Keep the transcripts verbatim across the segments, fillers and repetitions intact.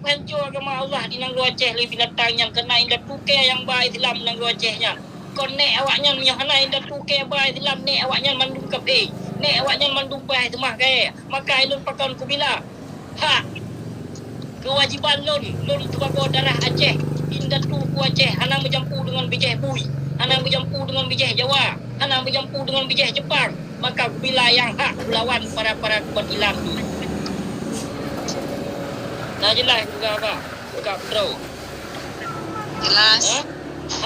Peuhanco agama Allah di nanggroe Aceh lé binatang nyan, keureuna indatu kèe nyang ba Islam nanggroe Aceh nyan. Kon nèk awaknyan, meunyoe hana indatu kèe ba Islam, nèk awaknyan mandum kafé, nèk awaknyan mandum bah seumah gaèe, maka ulôn pakon kubila hak keuwajéban lôn, lôn sibagoe darah Aceh, indatu ku Aceh, hana meujampu deungon bijèh bui, hana meujampu deungon bijèh Jawa, hana meujampu deungon bijèh Jepang, maka kubila nyang hak kulawan para-para kuat Islam tu. Na jeulaih peugah haba, peugah peudroe. Jeulaih. Hah?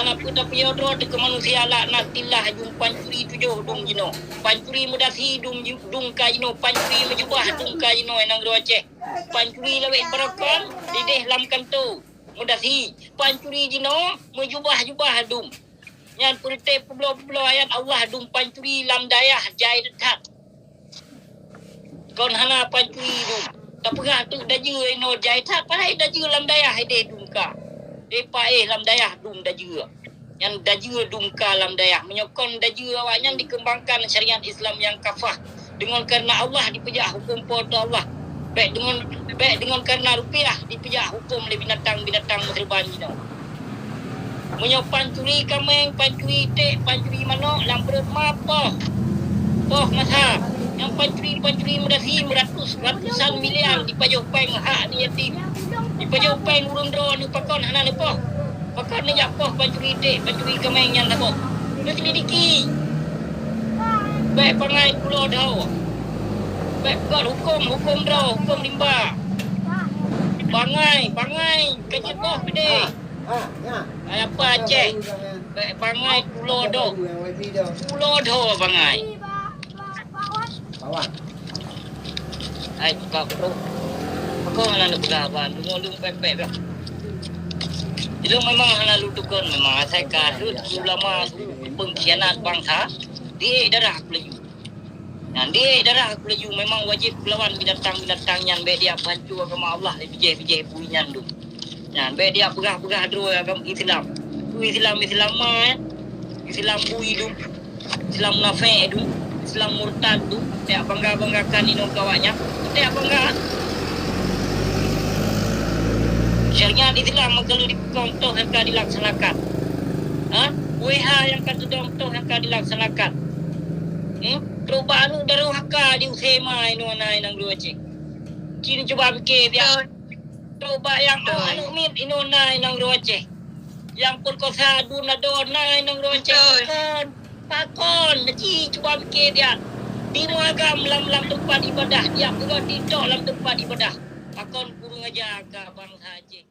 Hana peue tapiôh droe teuh keu manusia, laknatillah, dum pancuri tujoh dum jinoe. Pancuri meudasi dum, dum ka jinoe, pancuri meujubah dum ka jinoe nanggroe Aceh. Pancuri lawét barokon, lideh lam kanto. Meudasi, pancuri jinoe, meujubah-jubah dum. Nyan peureuté peubloe-peubloe ayat Allah dum pancuri lam dayah jai that. Kon hana pancuri dum. Tapeugah teuk dajeue inoe jai that, padahai dajeue lam dayah ideh dum ka. Deh paéh lam dayah dum dajeue. Nyan dajeue dum ka lam dayah. Meunyoe kon dajeue awaknyan dikeumbangkan syariat Islam nyang kafah. Deungon kareuna Allah dipeujak huköm Po teu Allah. Bèk deungon, bèk deungon kareuna rupiah dipeujak huköm lé binatang-binatang meuseureuban jinoe. Meunyoe pancuri kaméng, pancuri iték, pancuri manok, lam pruet ma poh. Poh masa. Nyang pancuri-pancuri meudasi meuratus, ratusan miliar dipajoh péng hak aneuk yatim. Dipajoh péng ureueng droe, aneuk pakon hana neupoh. Pakon neujak poh pancuri iték, pancuri kaméng nyan saboh. Neuselidiki. Bèk bangai pulo dho. Bèk peugöt huköm, huköm droe, huköm rimba. Bangai, bangai, ka jeuet boh keudeh. Hai apa Aceh? Bèk bangai pulo dho. Pulo dho bangai. Hai, buka bro. Pakon hana neupeugah haba, deungoe lôn pèk-pèk bah. Ilôn memang hana lôn tukon, memang asai ka rhot ulama pengkhianat bansa, diék darah Meulayu. Nyan diék darah Meulayu, memang wajéb kulawan binatang-binatang nyan, bèk dijak peuhanco agama Allah lé bijèh-bijèh bui nyan dum. Nyan bèk dijak peugah-peugah droe agama Islam. Peue Islam, Islam ma, eh? Islam bui dum. Islam munafék dum, Islam murtad dum, tajak bangga-banggakan inoe keu awaknyan. Tajak bangga. Syariat Islam meukeuleuh dipeukong toh nyang ka dilaksanakan. Ha? W H nyang ka teudong toh nyang ka dilaksanakan. Hmm? Trok bak aneuk durhaka di U S M A inoe na i nanggroe Aceh. Ci neucuba pike siat. Trok bak nyang aneuk miet inoe na i nanggroe Aceh. Nyang peukosa dum na droe na i nanggroe Aceh. Betul. Pakon, pakon, neuci cuba pike siat. Di muagam lam, lam teumpat ibadah, jak peugot TikTok lam teumpat ibadah. Pakon kureueng aja ka bansa Aceh.